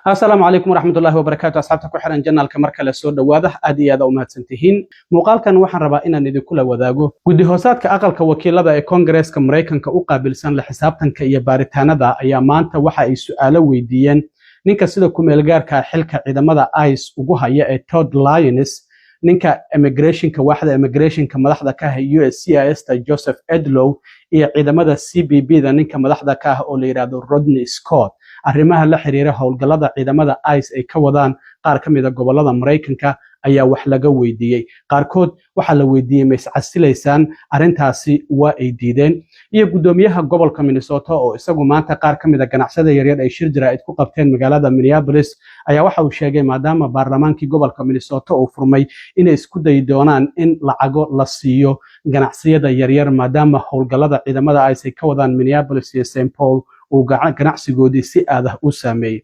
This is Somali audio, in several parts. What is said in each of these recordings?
Asalaamu calaykum waraxmatullahi wabarakaatu. Asxaabta ku xiran channelka, mar kale soo dhowaada. Aad iyo aad u mahadsantihiin. Muuqaalkan waxaan rabaa inaan idinkula wadaago guddi hoosaadka Aqalka Wakiilada ee Koongareeska Maraykanka u qaabilsan la xisaabtanka iyo baaritaanada ayaa maanta waxa ay su'aalo weydiiyeen ninka sida ku-meelgaarka xilka ciidamada ICE ugu haya ee Todd Lyons, ninka immigrationka, waaxda immigrationka madaxda ka ah USCIS ta Joseph Edlow, iyo ciidamada CBP da ninka madaxda ka ah oo la yidhaahdo Rodney Scott. Arrimaha la xiriira howlgallada ciidamada ICE ay ka wadaan qaar ka mid a gobollada Maraykanka ayaa wax laga weydiiyey. Qaarkood waxaa la weydiiyey, "Ma iscasilaysaan?" Arrintaasi waa ay diideen. Iyo guddoomiyaha gobolka Minnesota oo isagu maanta qaar ka mid a ganacsada yaryar ay shir jaraa'id ku qabteen magaalada Minneapolis ayaa waxa uu sheegay, maadaama baarlamaankii gobolka Minnesota uu furmay, inay isku dayi doonaan in lacago la siiyo ganacsiyada yaryar, maadaama howlgallada ciidamada ICE ay ka wadaan Minneapolis iyo St Paul uu ganacsigoodii si aad ah u saameeyey.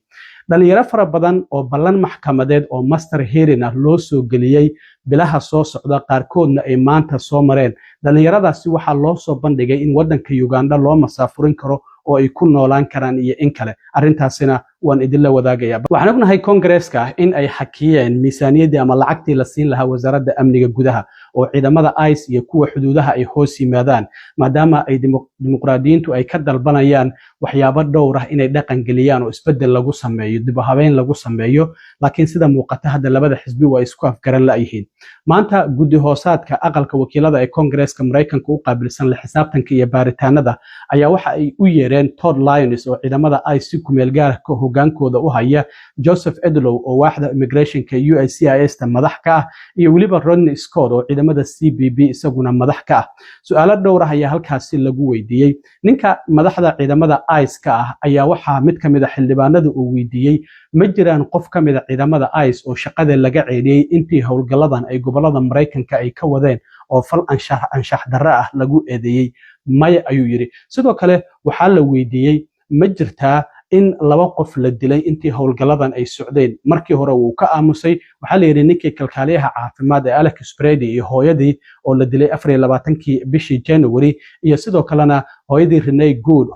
Dhalinyaro fara badan oo ballan maxkamadeed oo master hearing ah loo soo geliyey bilaha soo socda, qaarkoodna ay maanta soo mareen. Dhalinyaradaasi waxaa loo soo bandhigay in waddanka Uganda loo masaafurin karo oo ay ku noolaan karaan iyo in kale. Arrintaasina waan idinla wadaagaya. Waxaan ognahay Koongareeska in ay xakiyeen miisaaniyaddii ama lacagtii la siin lahaa Wasaaradda Amniga Gudaha oo ciidamada ICE iyo kuwa xuduudaha ay hoos yimaadaan, maadaama ay Dimuqraadiyiintu ay ka dalbanayaan waxyaabo dhowr ah inay dhaqan geliyaan oo isbeddel lagu sameeyo, dib u habeyn lagu sameeyo. Laakiin sida muuqata hadda labada xisbi waa isku afgaran la'yihiin. Maanta guddi hoosaadka Aqalka Wakiilada ee Koongareeska Maraykanka u qaabilsan la xisaabtanka iyo baaritaanada ayaa waxa ay u yeereen Todd Lyons oo ciidamada ICE si kumeel gaarka hogaankooda u haya, Joseph Edlow oo waaxda immigrationka USCIS ta madax ka ah, iyo weliba Rodney Scott oo ciidamada CBP isaguna madax ka ah. Su-aalo dhowr ah ayaa halkaasi lagu weydiiyey. Ninka madaxda ciidamada ICE ka ah ayaa waxaa mid ka mid a xildhibaanada uu weydiiyey, ma jiraan qof ka mid a ciidamada ICE oo shaqada laga ceeliyey intii howlgalladan ay gobolada Maraykanka ay ka wadeen oo fal anshax darre ah lagu eedeeyey? Maya, ayuu yidhi. Sidoo kale waxaa la weydiiyey, ma jirtaa in laba qof la dilay intii howlgalladan ay socdeen? Markii hore wuu ka aamusay. Waxaa la yidhi ninkii kalkaaliyaha caafimaad ee Alex Pretti iyo hooyadii oo la dilay 24-kii bishii January, iyo sidoo kalena hooyadii Renee Good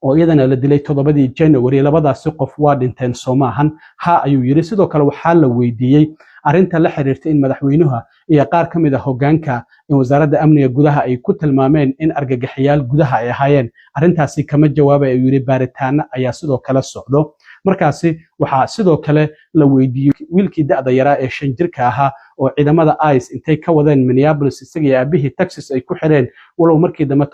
oo iyadana la dilay 7-dii January, labadaasi qof waa dhinteen, soo maahan? Ha, ayuu yidhi. Sidoo kale waxaa la weydiiyey arrinta la xiriirta in madaxweynuha iyo qaar ka mid a hoggaanka in Wasaaradda Amniga Gudaha ay ku tilmaameen in argagaxyaal gudaha ay ahaayeen. Arrintaasi kama jawaabay, ayuu yidhi, baaritaano ayaa sidoo kale socdo. Markaasi waxaa sidoo kale la weydiiyey wiilkii da'da yaraa ee 5 jirka ahaa oo ciidamada ICE intay ka wadeen Minneapolis isaga iyo aabihii Texas ay ku xireen, walow markii dambe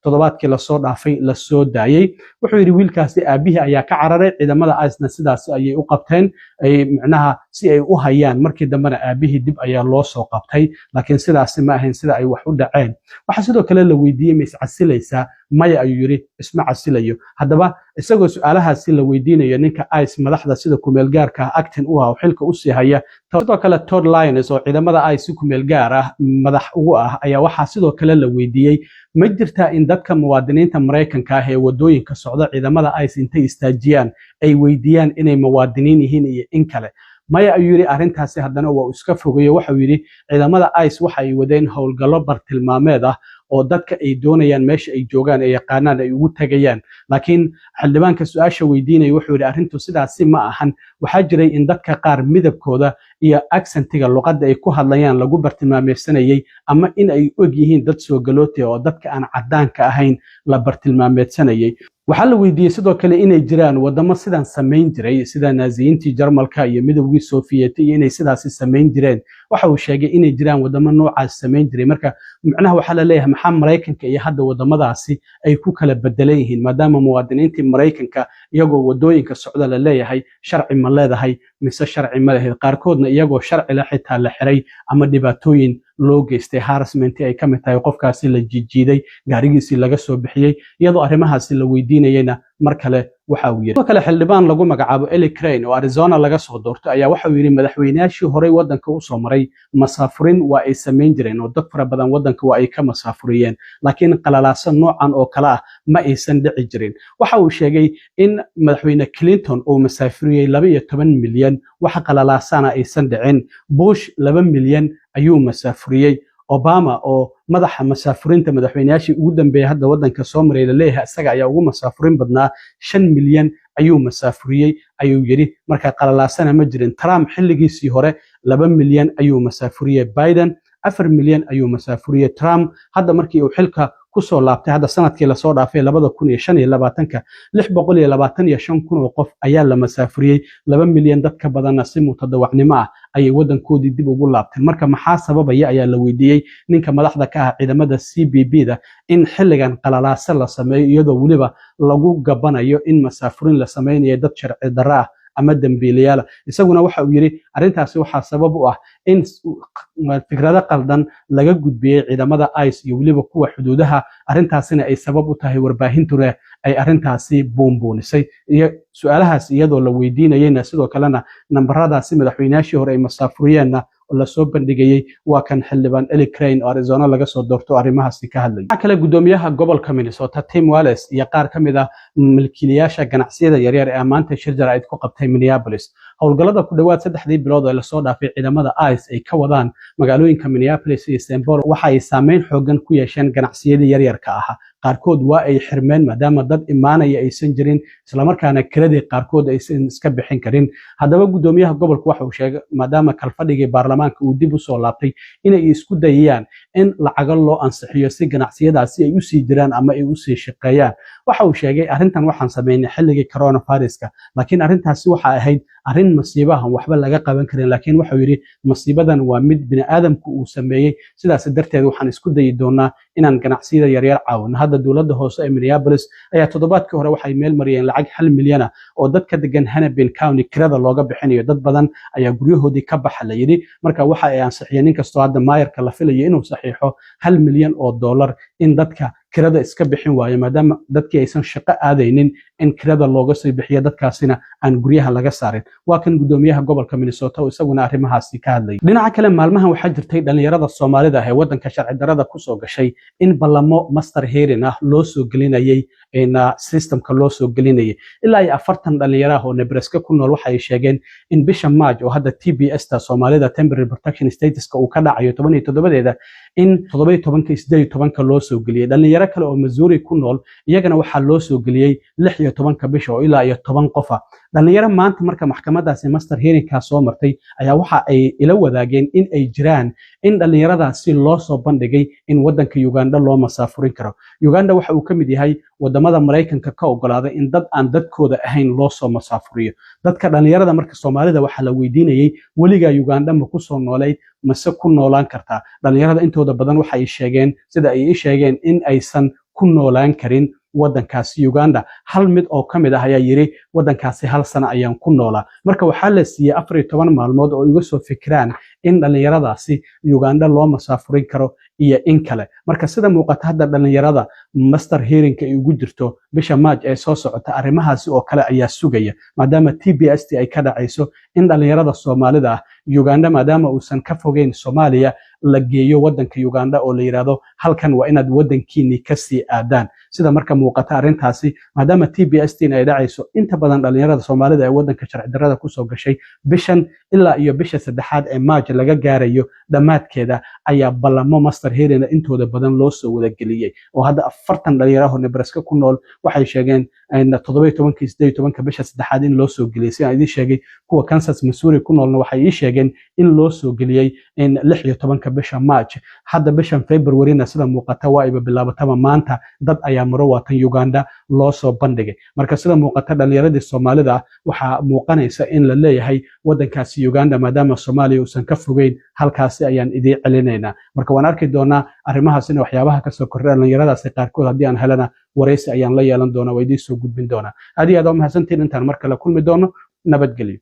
toddobaadkii lasoo dhaafay lasoo daayey. Wuxuu yidhi wiilkaasi aabihii ayaa ka cararay, ciidamada ICE-na sidaas ayay u qabteen, ay micnaha si ay u hayaan. Markii dambena aabihii dib ayaa loo soo qabtay, laakiin sidaasi ma ahayn sida ay wax u dhaceen. Waxaa sidoo kale la weydiiyey, ma iscasilaysaa? Maya, ayuu yidhi, isma casilayo. Haddaba isagoo su-aalahaasi la weydiinayo ninka ICE madaxda sida kumeelgaarka ah acting u ah oo xilka usii haya, sidoo kale Todd Lyons oo ciidamada ICE si kumeel gaar ah madax ugu ah, ayaa waxaa sidoo kale la weydiiyey, ma jirtaa in dadka muwaadiniinta Maraykanka ah ee wadooyinka socda ciidamada ICE intay istaajiyaan ay weydiiyaan inay muwaadiniin yihiin iyo in kale? Maya, ayuu yidhi. Arrintaasi haddana waa uu iska fogeeyo. Waxau yidhi ciidamada ICE waxa ay wadeen howlgallo bartilmaameed ah oo dadka ay doonayaan meesha ay joogaan ee yaqaanaan ay ugu tegayaan. Laakiin xildhibaanka su-aasha weydiinaya wuxuu yidhi arrintu sidaasi ma ahan. Waxaa jiray in dadka qaar midabkooda iyo accentiga, luqadda ay ku hadlayaan, lagu bartilmaameedsanayay, ama in ay og yihiin dad soo galootay oo dadka aan caddaanka ahayn la bartilmaameedsanayay. Waxaa la weydiiyey sidoo kale inay jiraan wadamo sidan samayn jiray, sida Naaziyiintii Jarmalka iyo Midowgii Sofiyeeti, iyo inay sidaasi samayn jireen. Waxa uu sheegay inay jiraan wadamo noocaas samayn jiray. Marka macnaha waxaa la leeyahay, maxaa Maraykanka iyo hadda wadamadaasi ay ku kala bedelan yihiin, maadaama muwaadiniintii Maraykanka iyagoo wadooyinka socda la leeyahay sharci ma leedahay mise sharci ma lahayd, qaarkoodna iyagoo sharci la xitaa la xiray ama dhibaatooyin loo geystay, harassment ay ka mid tahay, qofkaasi la jiijiiday, gaarigiisii laga soo bixiyey? Iyadoo arrimahaasi la weydiinayena mar kale waxa uu yidhi. Sidoo kale xildhibaan lagu magacaabo Eli Crane oo Arizona laga soo doorto ayaa waxa uu yidhi madaxweynayaashii horey waddanka usoo maray masaafurin waa ay samayn jireen oo dad fara badan waddanka waa ay ka masaafuriyeen, laakiin qalalaaso noocan oo kale ah ma aysan dhici jirin. Waxa uu sheegay in madaxweyne Clinton uu masaafuriyey 12 milyan, waxa qalalaasana aysan dhicin. Bush 2 milyan ayuu masaafuriyey. Obama oo madaxa masaafurinta madaxweynayaashii ugu dambeeyay hadda waddanka soo maray la leeyahay isaga ayaa ugu masaafurin badnaa, 5 milyan ayuu masaafuriyey. ayuu masaafuriyey, ayuu yidhi. Marka qalalaasana ma jirin. Trump xilligiisii hore 2 milyan ayuu masaafuriyey, Biden 4 milyan ayuu masaafuriyey. Trump hadda markii uu xilka kusoo laabtay, hadda sanadkii lasoo dhaafay 2025-ka, 625,000 oo qof ayaa la masaafuriyey. 2 milyan dad ka badanna si mutadawacnimo ah ayay wadankoodii dib ugu laabteen. Marka maxaa sababaya, ayaa la weydiiyey ninka madaxda ka ah ciidamada CBP da, in xilligan qalalaase la sameeyo, iyadoo weliba lagu gabanayo in masaafurin la sameynayo dad sharci darro ah ama dembiilayaala? Isaguna waxa uu yidhi arrintaasi waxaa sabab u ah in fikrado qaldan laga gudbiyey ciidamada ICE iyo weliba kuwa xuduudaha, arrintaasina ay sabab u tahay warbaahintuna ay arrintaasi buunbuunisay. Iyo su-aalahaas iyadoo la weydiinayeyna, sidoo kalena nambaradaasi madaxweynayaashii hore ay masaafuriyeenna lasoo bandhigayey, waa kan xildhibaan Eli Crane oo Arizona laga soo doorto arrimahaasi ka hadlayay. Waxaa kale, gudoomiyaha gobolka Minnesota Tim Walz iyo qaar ka mid ah milkiilayaasha ganacsiyada yaryar ee maanta shir jaraa'id ku qabtay Minneapolis, howlgallada ku dhowaad 3dii bilood ee lasoo dhaafay ciidamada ICE ay ka wadaan magaalooyinka Minneapolis iyo St Paul waxa ay saameyn xoogan ku yeesheen ganacsiyadii yaryarka ahaa. Qaarkood waa ay xirmeen, maadaama dad imaanaya aysan jirin, islamarkaana kiradii qaarkood aysan iska bixin karin. Haddaba gudoomiyaha gobolku waxa uu sheegay, maadaama kalfadhigii baarlamaanka uu dib usoo laabtay, inay isku dayayaan in lacago loo ansixiyo si ganacsiyadaasi ay usii jiraan ama ay usii shaqeeyaan. Waxa uu sheegay, "Arrintan waxaan sameynay xilligii coronaviruska, laakiin arrintaasi waxa ahayd arrin masiibahan waxba laga qaban karin." Laakiin waxau yidhi, "Masiibadan waa mid bini'aadamku uu sameeyey, sidaas darteed waxaan isku dayi doonaa inaan ganacsiyada yaryar caawino." Hadda dowladda hoose ee Minneapolis ayaa toddobaadkii hore waxay meel mariyeen lacag 1 milyan ah oo dadka degan Hennepin County kirada looga bixinayo. Dad badan ayaa guryahoodii ka baxa, la yidhi. Marka waxa ay ansixiyeen, inkastoo hadda maayarka la filayo inuu saxiixo, $1 milyan in dadka kirada iska bixin waayo, maadaama dadkii aysan shaqo aadaynin, in kirada looga sii bixiyo, dadkaasina aan guryaha laga saarin. Waa kan gudoomiyaha gobolka Minnesota oo isaguna arrimahaasi ka hadlayay. Dhinaca kale, maalmahan waxaa jirtay dhalinyarada Soomaalida ah ee waddanka sharci darrada kusoo gashay in ballamo master hearing ah loo soo gelinayay, systemka loo soo gelinayay. Ilaa iyo 40 dhalinyaro ah oo Nebraska ku nool waxa ay sheegeen in bisha March, oo hadda TPS ta Soomaalida, temporary protection statuska, uu ka dhacayo 17-deeda, in 17-ka, 18-ka loo soo geliyey. Dhalinyaro kale oo Missouri ku nool iyagana waxaa loo soo geliyey 16-ka bisha, oo ilaa iyo 10 qofa. Dhalinyaro maanta marka maxkamadaasi master hearingkaa soo martay ayaa waxa ay ila wadaageen in ay jiraan in dhalinyaradaasi loo soo bandhigay in waddanka Uganda loo masaafurin karo. Uganda waxa uu ka mid yahay wadamada Maraykanka ka ogolaaday in dad aan dadkooda ahayn loo soo masaafuriyo. Dadka dhalinyarada marka Soomaalida waxaa la weydiinayey, "Weligaa Uganda ma ku soo noolayd mase ku noolaan kartaa?" Dhalinyarada intooda badan waxa ay sheegeen, sida ay ii sheegeen, in aysan ku noolaan karin waddankaasi Uganda. Hal mid oo ka mid ah ayaa yidhi, "Waddankaasi hal sano ayaan ku noolaa." Marka waxaa la siiyey 14 maalmood oo iga soo fikiraan in dhallinyaradaasi Uganda loo masaafurin karo iyo in kale. Marka sida muuqata hadda dhallinyarada master hearingka ay ugu jirto bisha March ee soo socota, arrimahaasi oo kale ayaa sugaya, maadaama TPS t ay ka dhacayso, in dhallinyarada Soomaalida ah Uganda, maadaama uusan ka fogeyn Soomaaliya, la geeyo waddanka Uganda oo la yidhaahdo, "Halkan waa inaad waddankiinii kasii aadaan." Sida marka muuqata arrintaasi, maadaama TPS t ay dhacayso, inta badan dhallinyarada Soomaalida ee waddanka sharci darrada kusoo gashay bishan ilaa iyo bisha saddexaad ee March laga gaarayo dhammaadkeeda ayaa ballamo master hearing intooda badan loo soo wadageliyey. Oo hadda 40 dhalinyaraho Nebraska ku nool waxay sheegeen 17-ka, 18-ka bisha saddexaad in loo soo geliyey. Sidaan idiin sheegay, kuwa Kansas, Missouri ku noolna waxay ii sheegeen in loo soo geliyey in 16-ka bisha March. Hadda bishan Februaryna sida muuqata waa ayba bilaabataba maanta, dad ayaa maro waatan Uganda loo soo bandhigay. Marka sida muuqata dhalinyaradii Soomaalida waxaa muuqanaysa in la leeyahay waddankaasi Uganda, maadaama Soomaaliya uusan ka fogeyn, halkaasi ayaan idiin celinaynaa. Marka waan arki doonaa arrimahaasina waxyaabaha kasoo kordha. Dhalinyaradaasi qaarkood haddii aan helana waraysi ayaan la yeelan doonaa, waa idiin soo gudbin doonaa. Aad iyo aad waa mahadsantiin. Intaan mar kale kulmi doono, nabadgelyo.